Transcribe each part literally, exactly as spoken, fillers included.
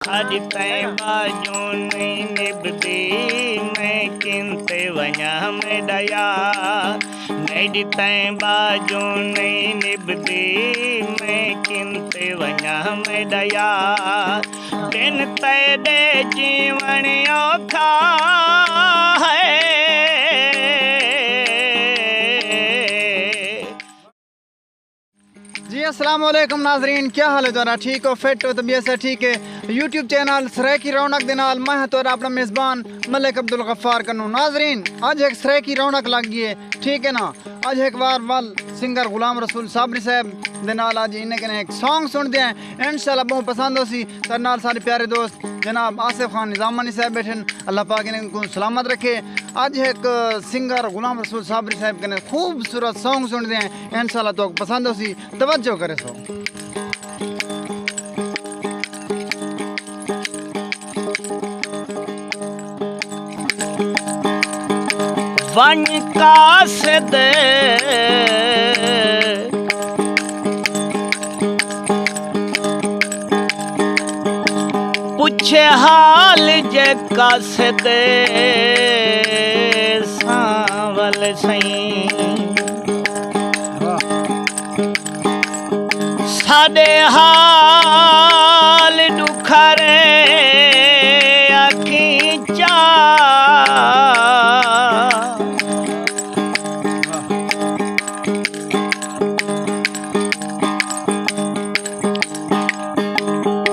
اڄ تئیں ٻاجھوں نئیں نبھدی، میں کن تے ونڄاں میݙا یار۔ میݙی تئیں ٻاجھوں نئیں نبھدی، میں کن تے ونڄاں میݙا یار۔ بن تیݙے جیوݨ اوکھا ہے۔ جی السلام علیکم ناظرین، کیا حال ہے تہاݙا؟ ٹھیک ہو، فٹ ہو، طبیعت صحت ٹھیک ہے؟ یوٹیوب چینل سرائیکی رونق دے نال میں ہاں تہاݙا اپݨا میزبان ملک عبدالغفار کنوں۔ ناظرین، اڄ ہک سرائیکی رونق لڳ ڳئی ہے، ٹھیک ہے نا؟ اڄ ہک وار ول سنگر غلام رسول صابری صاحب دے نال اڄ انہیں کنے ہک سانگ سݨدے ہیں، انشاءاللہ ٻہوں پسند ہوسی۔ تہاݙے نال ساݙے پیارے دوست جناب آصف خان نظامانی صاحب ٻیٹھن، اللہ پاک انہیں کوں سلامت رکھے۔ اڄ ہک سنگر غلام رسول صابری صاحب کنے خوبصورت سانگ سݨدے ہیں، انشاءاللہ تہاکوں پسند ہوسی، توجہ کریسو۔ ونڄ قاصد پچھے حال جے قاصد سانول سئیں۔ ساݙے حال ݙکھارے اکھیں چا،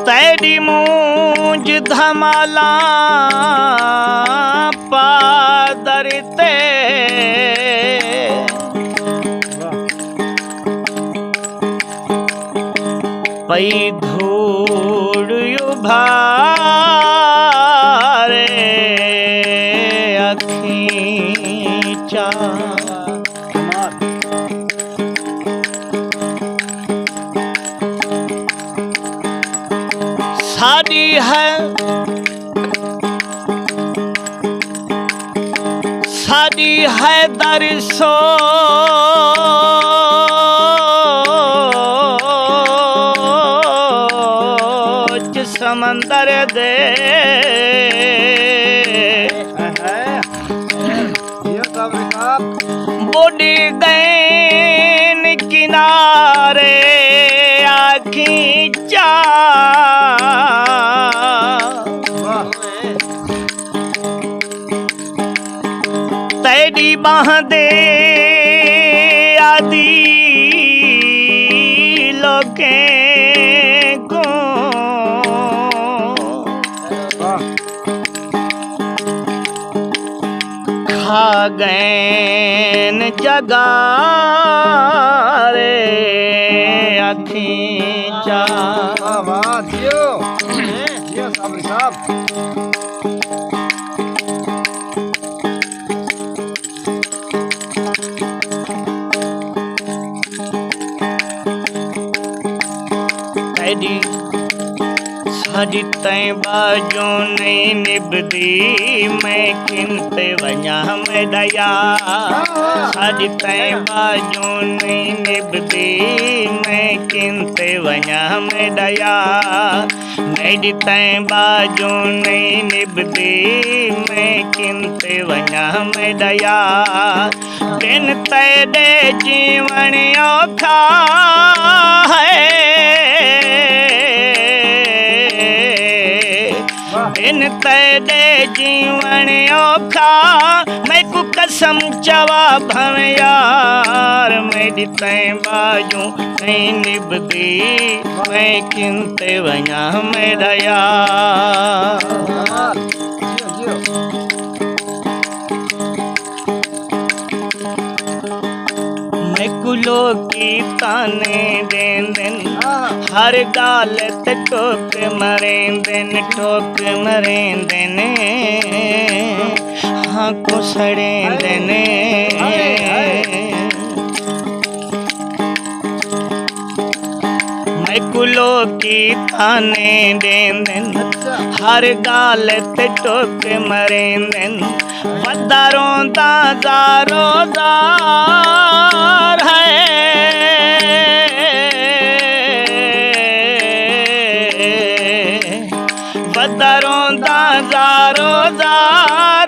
تیݙی مونجھ دھمالاں پا در تے۔ پئی دھوڑ ابھارے اکھیں چا۔ ساݙی ہے، ساݙی ہے در سوچ سمندر دے۔ ٻݙی ڳئین کنارے اکھیں چا۔ تیݙی ٻانہہ دے آدھی لوکیں کوں کھا ڳئین جڳارے اکھیں چا۔ واہ واہ، جیو۔ جیو صابری صاحب۔ تیݙی ساݙی تئیں ٻاجھوں نئیں نبھدی، میں کن تے ونڄاں میݙا یار۔ ساݙی تئیں ٻاجھوں نئیں نبھدی، میں کن تے ونڄاں میݙا یار۔ میݙی تئیں ٻاجھوں نئیں نبھدی، میں کن تے ونڄاں میݙا یار۔ بن تیݙے جیوݨ اوکھا ہے، بن تیݙے جیوݨ اوکھا۔ میکوں قسم چوا بھنویں یار، میݙی تئیں ٻاجھوں نئیں نبھدی، میں کن تے ونڄاں میݙا یار۔ میکوں لوکی طعنے ݙیندن، ہر ڳالھ تے ٹوک مریندن، ٹوک مریندن، ہاں کوں سڑیندن۔ میکوں لوکی طعنے ݙیندن، ہر ڳالھ تے ٹوک مریندن، ودا روندا زارو زار ہے۔ پدروں دا زارو زار،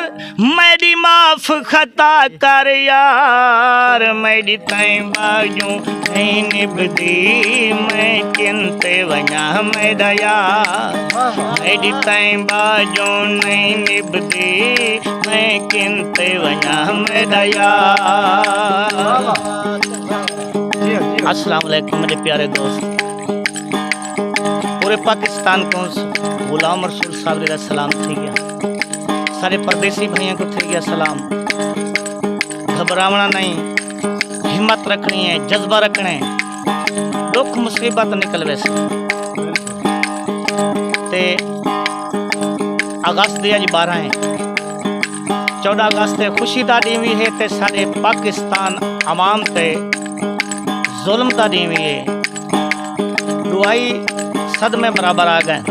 میݙی معاف خطا کر یار، میݙی تئیں باجوں نہیں نبھدی، میں کن تے ونڄاں میݙا یار، میݙی تئیں باجوں نہیں نبھدی، میں کن تے ونڄاں میݙا یار۔ السلام علیکم میرے پیارے دوست، پورے پاکستان کوں غلام رسول صاحب دا سلام تھی ڳیا، سارے پردیسی بھائیاں کوں تھی ڳیا سلام۔ گھبراوݨا نہیں، ہمت رکھݨی ہے، جذبہ رکھݨے، ݙکھ مصیبت نکل ویسی۔ تے اگست دی اڄ ٻارہاں ہے، چوݙاں اگست تے خوشی دا ݙینہہ وی ہے تے سارے پاکستان عوام تے ظلم دا ݙینہہ وی ہے۔ ݙوہائی صدمے برابر آ ڳئے۔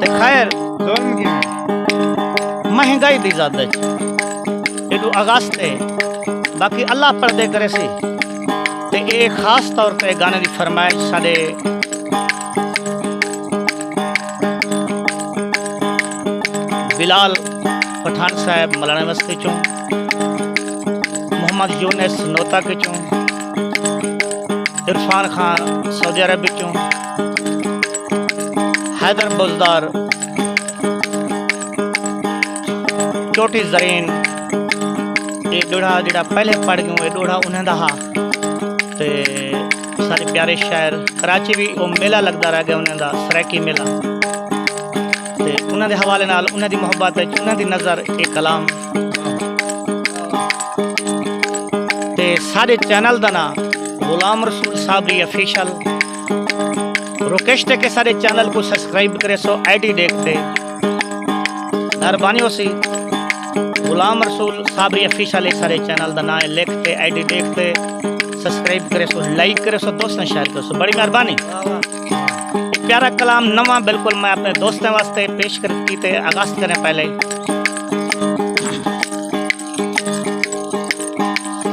تے خیر، ظلم کیویں؟ مہنگائی دی زد اچ۔ ایݙو اگست ہے، باقی اللہ پردے کریسی۔ تے اے خاص طور تے گانے دی فرمائش ساݙے بلال پٹھان صاحب ملانے وستی چوں، محمد یونس نوتک چوں، عرفان خان سعودی عرب چوں، حیدر بزدار، چوٹی زرین، اے ݙوہڑا جڑا پہلے پڑھ ڳیوں، اے ݙوہڑا انہاں دا ہا۔ تے سارے پیارے شاعر کراچی وی او میلہ لڳدا رہ ڳیا انہاں دا، سرائیکی میلہ۔ تے انہاں دے حوالے نال، انہاں دی محبت اچ، انہاں دی نظر، اے کلام۔ تے ساݙے چینل دا ناں غلام رسول صابری آفیشل۔ ریکویسٹ ہے کہ ساݙے چینل کوں سبسکرائب کریسو، آئی ڈی ݙیکھ تے مہربانی ہوسی۔ غلام رسول صابری آفیشل ہے ساݙے چینل دا ناں ہے، لکھ تے آئی ڈی ݙیکھ تے سبسکرائب کریسو، لائک کریسو، دوستاں شیئر کریسو، بڑی مہربانی۔ پیارا کلام نواں بالکل میں اپݨے دوستاں واسطے پیش کر کیتے آغاز کریں پہلے۔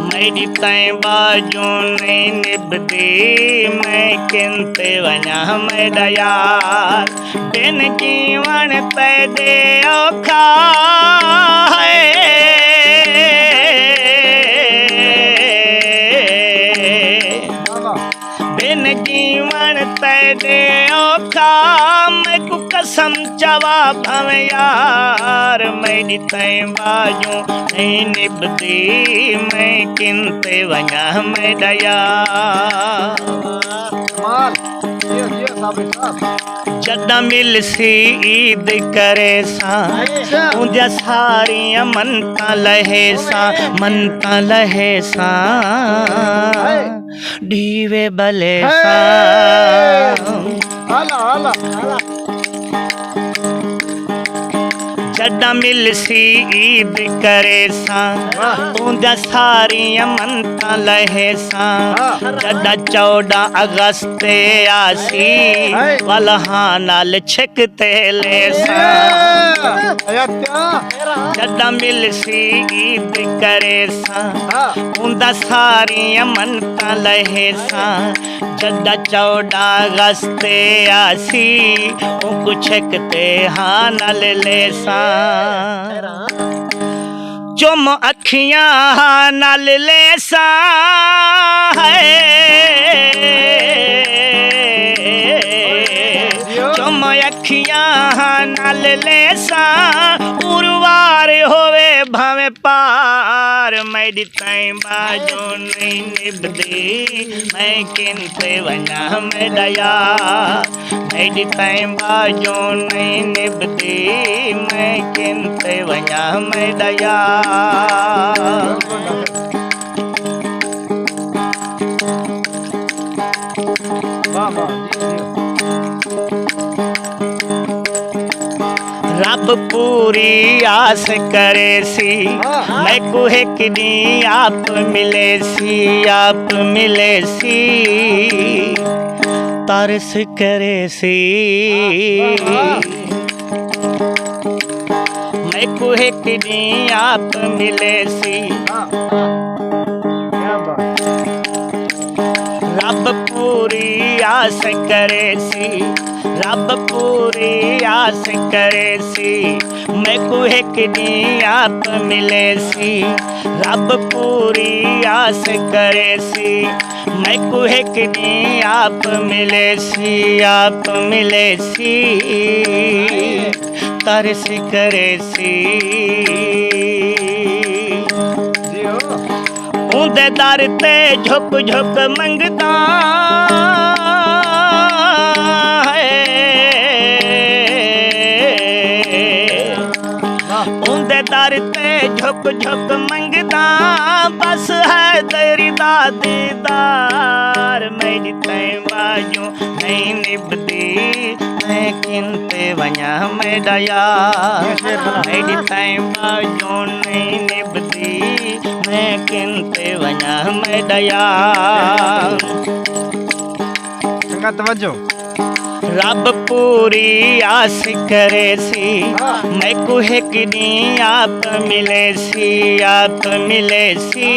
میݙی تئیں باجوں نہیں نبھدی، میں کن تے ونڄاں میݙا یار، بن جیوݨ تیݙے اوکھا ہے۔ بن جیوݨ تیݙے اوکھا، میکوں قسم چوا بھاویں یار، میݙی تئیں باجوں نہیں نبھدی، میں کن تے ونڄاں میݙا یار۔ کمال۔ جیو، جیو، صابری صاحب۔ جݙاں ملسی عید کریساں، اچھا۔ اوندیاں ساریاں منتاں لہیساں، منتاں لہیساں۔ ہائے۔ ݙیوے ٻلے ہائے۔ ساں۔ ہالا، ہالا، ہالا۔ جݙاں ملسی عید کریساں، واہ۔ اوندیاں ساریاں منتاں لہیساں۔ ہاں۔ جݙاں چوݙاں اگست تے آسی، ہائے۔ ول ہاں نال چھک تے لیساں۔ اے، اے کیا؟ جݙاں ملسی عید کریساں، ہاں۔ اوندیاں ساریاں منتاں لہیساں۔ جݙاں چوݙاں اگست تے آسی، اونکوں چھک تے ہاں نال لیساں۔ چم اکھیاں ہاں نال لیساں ہے، چم اکھیاں ہاں نال لیساں، اروار ہووے بھاویں پار، میݙی تئیں باجوں نہیں نبھدی، میں کن تے ونڄاں میݙا یار۔ میݙی تئیں باجوں نہیں نبھدی، میں کن تے ونڄاں میݙا یار۔ واہ واہ، جی، جی۔ رب پوری آس کریسی، ہاں۔ میکوں ہک ݙینہہ آپ ملیسی، آپ ملیسی۔ ترس کریسی۔ واہ، واہ۔ میکوں ہک ݙینہہ آپ ملیسی۔ ہاں۔ کیا بات۔ رب پوری آس کریسی، رب پوری آس کریسی، میکوں ہک ݙینہہ آپ ملیسی۔ رب پوری آس کریسی، میکوں ہک ݙینہہ آپ ملیسی، آپ ملیسی، ترس کریسی۔ اوندے در تے جھک جھک منگدا ہے، اوندے در تے جھک جھک منگدا، بس حیدری دا دیدار، میݙی تئیں باجوں نئیں نبھدی، میں کن تے ونڄاں میݙا یار، میݙی تئیں باجوں نئیں نبھدی، میں کن تے ونڄاں میݙا یار۔ چنگا، توجہ۔ رب پوری آس کریسی، میکوں ہک ݙینہہ آپ ملیسی، آپ ملیسی،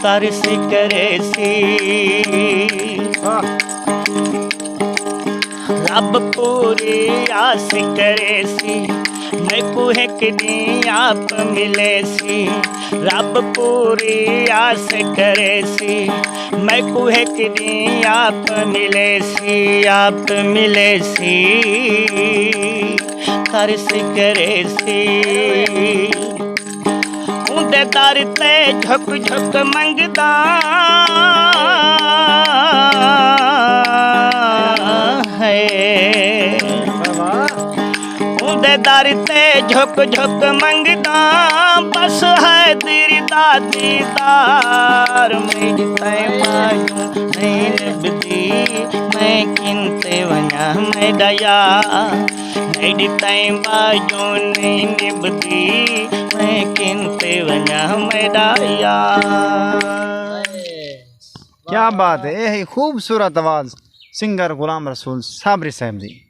ترس کریسی۔ رب پوری آس کریسی، میکوں ہک ݙینہہ آپ ملیسی۔ رب پوری آس کریسی، میکوں ہک ݙینہہ آپ ملیسی، آپ ملیسی، ترس کریسی۔ اوندے در تے جھک جھک منگدا ہے، اوندے در تے جھک جھک منگدا، بس حیدری دا دیدار، میݙی تئیں باجوں نئیں نبھدی، میں کن تے ونڄاں میݙا یار، میݙی تئیں باجوں نئیں نبھدی، میں کن تے ونڄاں میݙا یار۔ کیا بات ہے، یہ ہے خوبصورت آواز سنگر غلام رسول صابری صاحب دی۔